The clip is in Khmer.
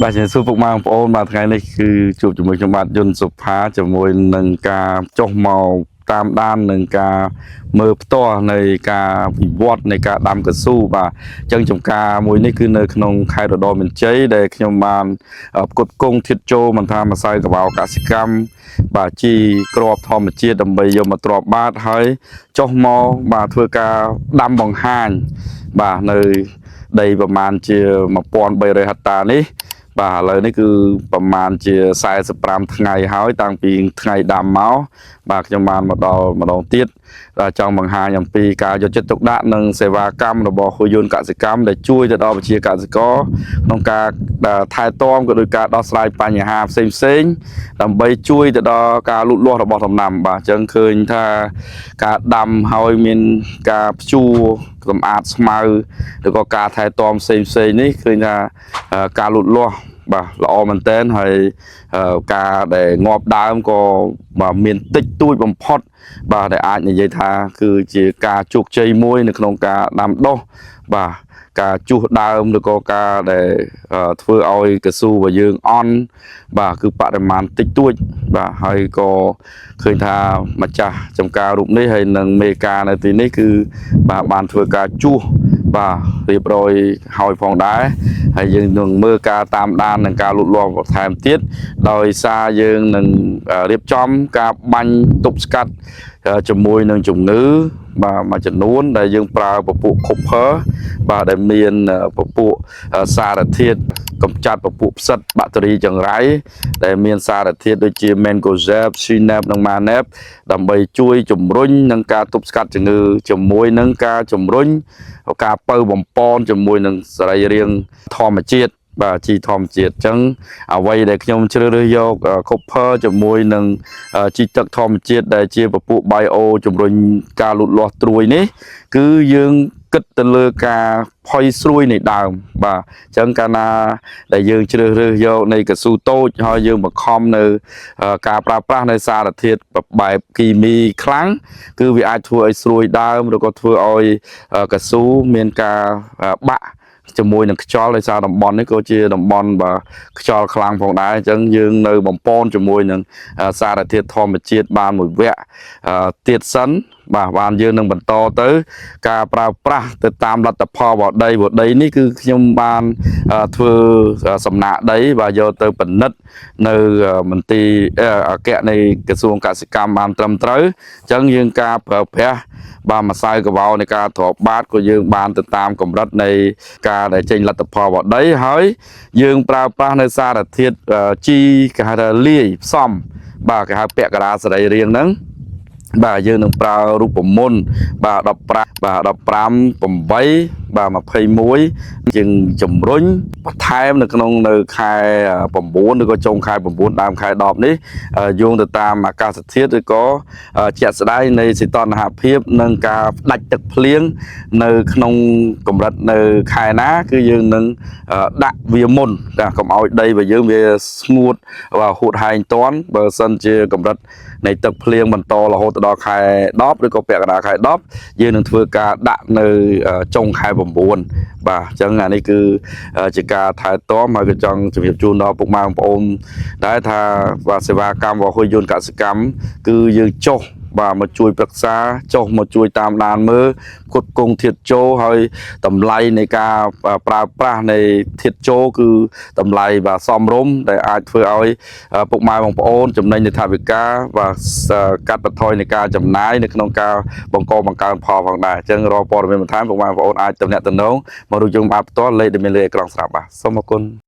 បាទជំរាបសួរពុកម៉ែបងប្អូនបាទថ្ងៃនេះគឺជួបជាមួយខ្ញុំបាទយុនសុផាជាមួយនឹងការចុះមកតាមដាននឹងការមើលផ្ទាល់នៃការវិវត្តនៃការដាំកៅស៊ូបាទអញ្ចឹងចំការមួយនេះគឺនៅក្នុងខេត្តឧត្តរមានជ័យដែលខ្ញុំបានផ្គត់ផ្គង់ធាតុចូលមិនថាម្សៅកវោកសិកម្មបាទជីគ្រាប់ធម្មជាតិដើម្បីយកមកទ្រាប់បាតហើយចុះមកបាទធ្វើការដាំបង្ហាញបាទនៅដីប្រមាណជា1300ហិកតានេះ បាទឥឡូវនេះគឺប្រមាណជា45ថ្ងៃហើយតាំងពីថ្ងៃដាំមកបាទខ្ញុំបានមកដល់ម្ដងទៀតបាទចង់បង្ហាញអំពីការយកចិត្តទុកដាក់និងសេវាកម្មរបស់ហ៊ុយយន្តកសិកម្មដែលជួយទៅដល់ប្រជាកសិករក្នុងការថែទាំក៏ដូចការដោះស្រាយបញ្ហាផ្សេងផ្សេងៗដើម្បីជួយទៅដល់ការលូតលាស់របស់ដំណាំបាទអញ្ចឹងឃើញថាការដាំហើយមានការភ្ជួរសម្អាតស្មៅឬក៏ការថែទាំផ្សេងផ្សេងៗនេះឃើញថាការលូតលាស់ បាទល្អមែនតើហើយការដែលងាប់ដើមក៏បាទមានតិចតួចបំផុត បាទដែលអាចនិយាយថាគឺជាការជោគជ័យមួយនៅក្នុងការដាំដុះបាទការជួសដើមឬក៏ការដែលធ្វើឲ្យកៅស៊ូរបស់យើងអន់បាទគឺបរិមាណតិចតួចបាទហើយក៏ឃើញថាម្ចាស់ចំការរូបនេះហើយនិងមេការនៅទីនេះគឺបាទបានធ្វើការជួសបាទរៀបរយហើយផងដែរហើយយើងនឹងមើលការតាមដាននិងការលូតលាស់បន្ថែមទៀតដោយសារយើងនឹងរៀបចំការបាញ់ទប់ស្កាត់ជាមួយនឹងជំងឺបាទមួយចំនួនដែលយើងប្រើពពួក copper បាទដែលមានពពួកសារធាតុកម្ចាត់ពពួកផ្សិតបាក់តេរីចង្រៃដែលមានសារធាតុដូចជា mancozeb, Zineb និង Maneb ដើម្បីជួយជំរុញនឹងការទប់ស្កាត់ជំងឺជាមួយនឹងការជំរុញការពៅបំពន់ជាមួយនឹងសរីរាង្គធម្មជាតិបាទជីធម្មជាតិអញ្ចឹងអ្វីដែលខ្ញុំជ្រើសរើសយក copper ជាមួយនឹងជីទឹកធម្មជាតិដែលជាពពួក bio ជំរុញការលូតលាស់ត្រួយនេះ គឺយើងគិតទៅលើការផុយស្រួយនៃដើមបាទអញ្ចឹងកាលណាដែលយើងជ្រើសរើសយកនៃកៅស៊ូតូចហើយយើងបង្ខំនៅការប្រើប្រាស់នៅសារធាតុបែបគីមីខ្លាំងគឺវាអាចធ្វើឲ្យស្រួយដើមឬក៏ធ្វើឲ្យកៅស៊ូមានការបាក់ជាមួយនឹងខ្យល់ដោយសារតំបន់នេះក៏ជាតំបន់បាទខ្យល់ខ្លាំងផងដែរអញ្ចឹងយើងនៅបំពន់ជាមួយនឹងសារធាតុធម្មជាតិបានមួយវគ្គទៀតសិនបាទបានយើងនឹងបន្តទៅ ការប្រើប្រាស់ទៅតាមលទ្ធផលរបស់ដីព្រោះដីនេះគឺខ្ញុំបានធ្វើសំណាក់ដីបាទយកទៅពិនិត្យនៅមន្ទីរអគ្គនៃក្រសួងកសិកម្មបានត្រឹមត្រូវអញ្ចឹងយើងការប្រើប្រាស់បាទម្សៅកវោនៃការទ្រាប់បាតក៏យើងបានទៅតាមកម្រិតនៃការដែលចេញលទ្ធផលរបស់ដីហើយយើងប្រើប្រាស់នៅសារធាតុជីគេហៅថាលាយផ្សំបាទគេហៅពាក់កណ្ដាលសរីរាង្គហ្នឹងបាទយើងនឹងប្រើរូបមន្តបាទ15បាទ15 8បាទ21យើងជំរុញបន្ថែមនៅក្នុងនៅខែ9ឬក៏ចុងខែ9ដើមខែ10នេះយោងទៅតាមអាកាសធាតុឬក៏ជាក់ស្ដែងនៃសីតុណ្ហភាពនិងការផ្ដាច់ទឹកភ្លៀងនៅក្នុងកម្រិតនៅខែណា គឺយើងនឹងដាក់វាមុនតែកុំឲ្យដីរបស់យើងវាស្ងួតបាទហួតហែងតាន់បើសិនជាកម្រិតនៃទឹកភ្លៀងបន្តរហូតដល់ខែ10ឬក៏ពាក់កណ្ដាលខែ10យើងនឹងធ្វើការដាក់នៅចុងខែ9បាទអញ្ចឹងអានេះគឺជាការថែទាំហើយក៏ចង់ជម្រាបជូនដល់ពុកម៉ែបងប្អូនដែរថាបាទសេវាកម្មរបស់ហ៊ុយយន្តកសិកម្មគឺយើងចុះបាទមកជួយប្រឹក្សាចុះមកជួយតាមដានមើលផ្គត់ផ្គង់ធាតុចូលហើយតម្លៃនៃការប្រើប្រាស់នៃធាតុចូលគឺតម្លៃបាទសមរម្យដែលអាចធ្វើឲ្យពុកម៉ែបងប្អូនចំណេញនៃថវិកាបាទកាត់បន្ថយនៃការចំណាយនៅក្នុងការបង្កបង្កើនផលផងដែរអញ្ចឹងរាល់ព័ត៌មានបន្ថែមពុកម៉ែបងប្អូនអាចទំនាក់ទំនងមករូបយើងបាទផ្ទាល់លេខដែលមានលើអេក្រង់ស្រាប់បាទសូមអរគុណ។